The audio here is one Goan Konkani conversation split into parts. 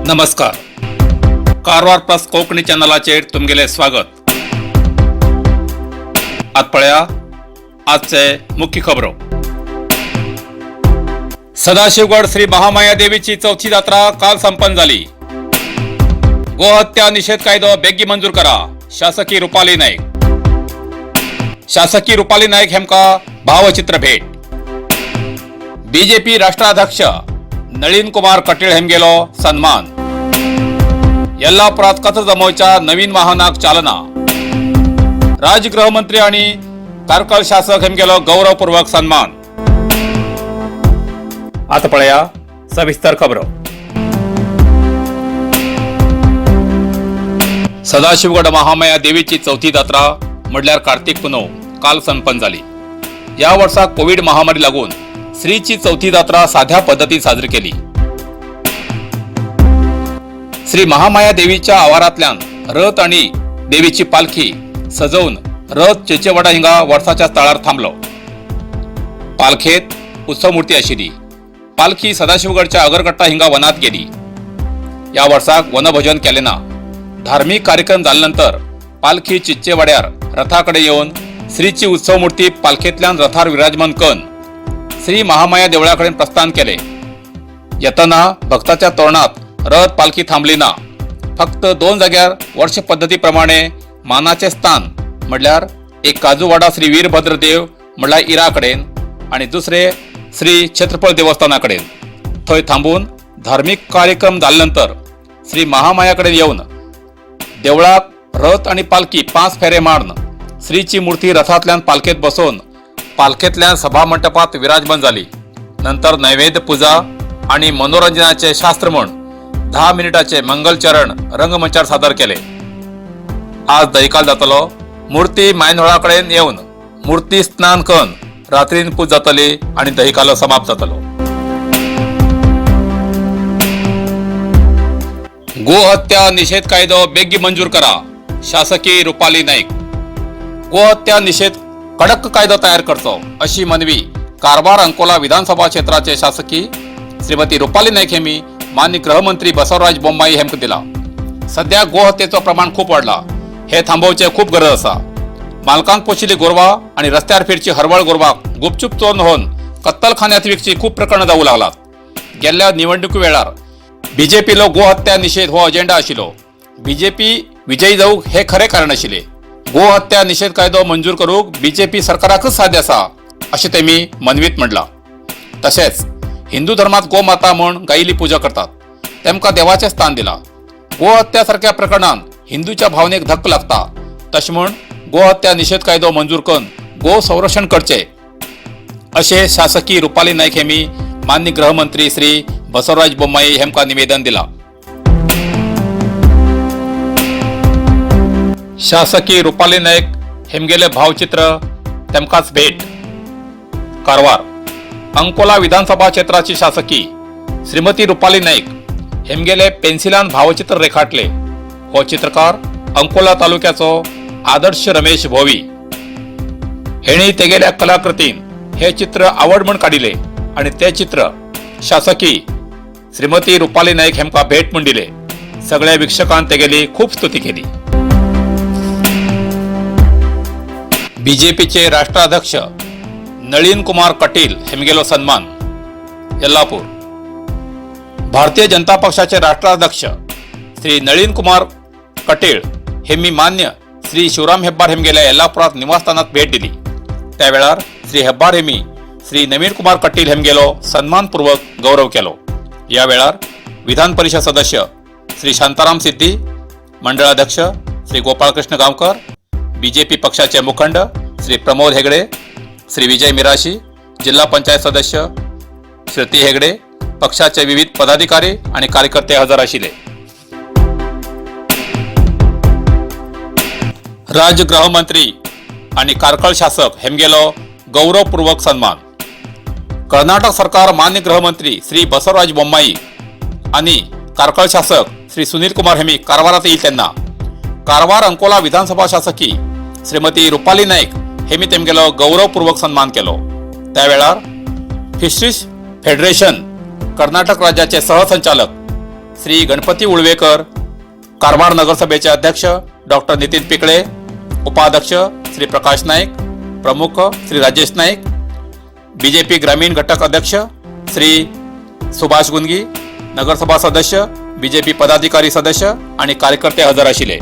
नमस्कार, कारवार प्लस कोंकणी चॅनलाचेर तुमगेलें स्वागत. आत पळया आजचे मुख्य खबरो. सदाशिवगड श्री महामाया देवीची चौथी जात्रा काल संपन्न झाली. गोहत्या निषेध कायदो बेगी मंजूर करा, शासकी रुपाली नाईक. शासकी रुपाली नाईक हेमका भावचित्र भेट. बीजेपी राष्ट्राध्यक्ष नळीन कुमार कटील हेमगेलो सन्मान. येल्लापुरात कचरा जमवच्या नवीन वाहनाक चालना. राज्य गृहमंत्री आणि कार्कळ शासक हेमगेलो गौरवपूर्वक सन्मान. आता पळया सविस्तर खबरो. सदाशिवगड महामाया देवीची चौथी जात्रा म्हणल्यार कार्तिक पुनव काल संपन्न झाली. या वर्सा कोविड महामारी लागून श्रीची चौथी जात्रा साध्या पद्धतीत साजरी केली. श्री महामाया देवीच्या आवारातल्यान रथ आणि देवीची पालखी सजवून रथ चेचेवाडा हिंगा वर्साच्या स्थळार थांबलो. पालखेत उत्सवमूर्ती आशिल्ली. पालखी सदाशिवगडच्या अगरकट्टा हिंगा वनात गेली. या वर्साक वनभोजन केले ना. धार्मिक कार्यक्रम जाल्यानंतर पालखी चिच्चेवाड्यार रथाकडे येवन श्रीची उत्सवमूर्ती पालखेंतल्यान रथार विराजमान करून श्री महामाया देवळाकडेन प्रस्थान केले. येतना भक्ताच्या तोरणात रथ पालखी थांबली ना. फक्त दोन जाग्यार वर्ष पद्दती प्रमाणे मानाचे स्थान म्हणल्यार एक काजूवाडा श्री वीरभद्र देव म्हणल्यार इरा कडेन आणि दुसरे श्री छत्रफळ देवस्थाना कडेन थंय थांबून धार्मीक कार्यक्रम जाले नंतर श्री महामाया कडेन येवन देवळाक रथ आणि पालखी 5 फेरे मारून श्रीची मूर्ती रथांतल्यान पालखेत बसोवन पालखेंतल्यान सभा मंटपात विराजमान जाली. नंतर नैवेद्य पुजा आणि मनोरंजनाचे शास्त्र म्हूण 10 मिनिटाचे मंगलचरण रंगमंचार सादर केले. आज दहीकाल जातलो. मूर्ती मायनहोळा कडेन येवन मूर्ती स्नान करून रात्रीन पूज जातली आणि दहीकालो समाप्त जातलो. गोहत्या निषेध कायदो बेगी मंजूर करा, शासकी रुपाली नाईक. गोहत्या निषेध कडक कायदो तयार करचो अशी मनवी कारवार अंकोला विधानसभा क्षेत्राचे शासकी श्रीमती रुपाली नाईक हेमी मान्य गृहमंत्री बसवराज बोम्माई हेमक दिला. सध्या गोहत्येचो प्रमाण खूप वाडला. हे थांबोवचे खूप गरज आसा. मालकांक पोशिल्ली गोरवां आणि रस्त्यार फिरची हरवळ गोरवां गुपचूप चोरून होवन कत्तलखान्यात विकची खूप प्रकरणां जावू लागलात. गेल्ल्या निवडणुकी वेळार बीजेपीलो गोहत्या निषेध हो अजेंडा आशिल्लो. बीजेपी विजयी जावंक हे खरें कारण आशिल्लें. गोहत्या निषेध कायदो मंजूर करूंक बीजेपी सरकाराकच साध्य आसा अशें तेमी मनवीत म्हणलां. तशेंच हिंदू धर्मात गोमाता म्हूण गायली पुजा करतात, तेमकां देवाचें स्थान दिलां. गोहत्या सारक्या प्रकरणान हिंदूच्या भावनेक धक्क लागता. तशें म्हूण गोहत्या निषेध कायदो मंजूर करून गो संरक्षण करचे अशें शासकी रुपाली नाईक हेमी मान्य गृहमंत्री श्री बसवराज बोम्माई हेमकां निवेदन दिलां. शासकी रुपाली नाईक हेमगेले भावचित्र तेमकांच भेट. कारवार अंकोला विधानसभा क्षेत्राची शासकी श्रीमती रुपाली नाईक हेमगेले पेन्सिलान भावचित्र रेखाटले. हो चित्रकार अंकोला तालुक्याचो आदर्श रमेश भोवी हेणी तेगेल्या कलाकृतीन हे चित्र आवड म्हूण काडिले आणि ते चित्र शासकी श्रीमती रुपाली नाईक हेमकां भेट म्हूण दिले. सगळ्या वीक्षकान तेगेली खूब स्तुती केली. बीजेपीचे राष्ट्राध्यक्ष नळीन कुमार कटील हेमगेलो सन्मान. येल्लापूर भारतीय जनता पक्षाचे राष्ट्राध्यक्ष श्री नळीन कुमार कटील हे मी मान्य श्री शिवराम हेब्बार हेमगेल्या येल्लापुरात निवासस्थानात भेट दिली. त्या वेळार श्री हेब्बार हेमी श्री नवीन कुमार कटील हेमगेलो सन्मानपूर्वक गौरव केलो. या वेळार विधान परिषद सदस्य श्री शांताराम सिद्धी, मंडळाध्यक्ष श्री गोपाळकृष्ण गावकर, बीजेपी पक्षाचे मुखंड श्री प्रमोद हेगडे, श्री विजय मिराशी, जिल्हा पंचायत सदस्य श्रुती हेगडे, पक्षाचे विविध पदाधिकारी आणि कार्यकर्ते हजर आशिल्ले. राज्य गृहमंत्री आणि कार्कळ शासक हेमगेलो गौरवपूर्वक सन्मान. कर्नाटक सरकार मान्य गृहमंत्री श्री बसवराज बोम्माई आणि कार्कळ शासक श्री सुनील कुमार हेमी कारवारात येईल त्यांना कारवार अंकोला विधानसभा शासकी श्रीमती रुपाली नाईक हेमी तेमगेलो गौरवपूर्वक सन्मान केलो. त्या वेळार फिशरीज फेडरेशन कर्नाटक राज्याचे सहसंचालक श्री गणपती उळवेकर, कारवार नगरसभेचे अध्यक्ष डॉक्टर नितीन पिकळे, उपाध्यक्ष श्री प्रकाश नाईक, प्रमुख श्री राजेश नाईक, बीजेपी ग्रामीण घटक अध्यक्ष श्री सुभाष गुंदगी, नगरसभा सदस्य, बीजेपी पदाधिकारी सदस्य आणि कार्यकर्ते हजर आशिल्ले.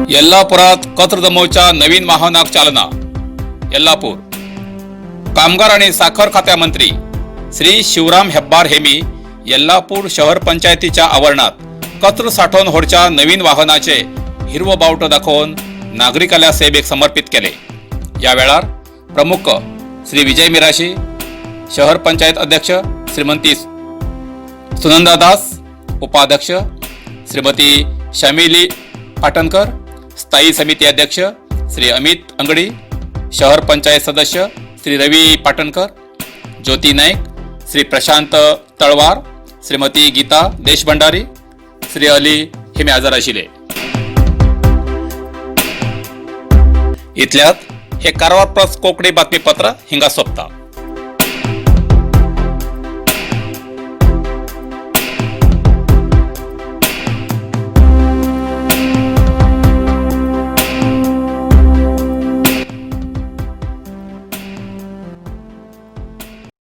येल्लापुरात कचर जमवच्या नवीन वाहनाक चालना. येल्लापूर कामगार आणि साखर खात्या मंत्री श्री शिवराम हेब्बार हेमी येल्लापूर शहर पंचायतीच्या आवर्णात कचर साठोवन होडच्या नवीन वाहनाचे हिरवो बावटो दाखोवन नागरिकाल्या सेवेक समर्पित केले. या वेळार प्रमुख श्री विजय मिराशी, शहर पंचायत अध्यक्ष श्रीमंती सुनंदा दास, उपाध्यक्ष श्रीमती शमिली पाटणकर, स्थायी समिती अध्यक्ष श्री अमित अंगडी, शहर पंचायत सदस्य श्री रवी पाटणकर, ज्योती नाईक, श्री प्रशांत तळवार, श्रीमती गीता देशभंडारी, श्री अली हे हजर आशिल्ले. इतल्यात हे कारवार प्लस कोंकणी बातमीपत्र हिंगा सोंपता.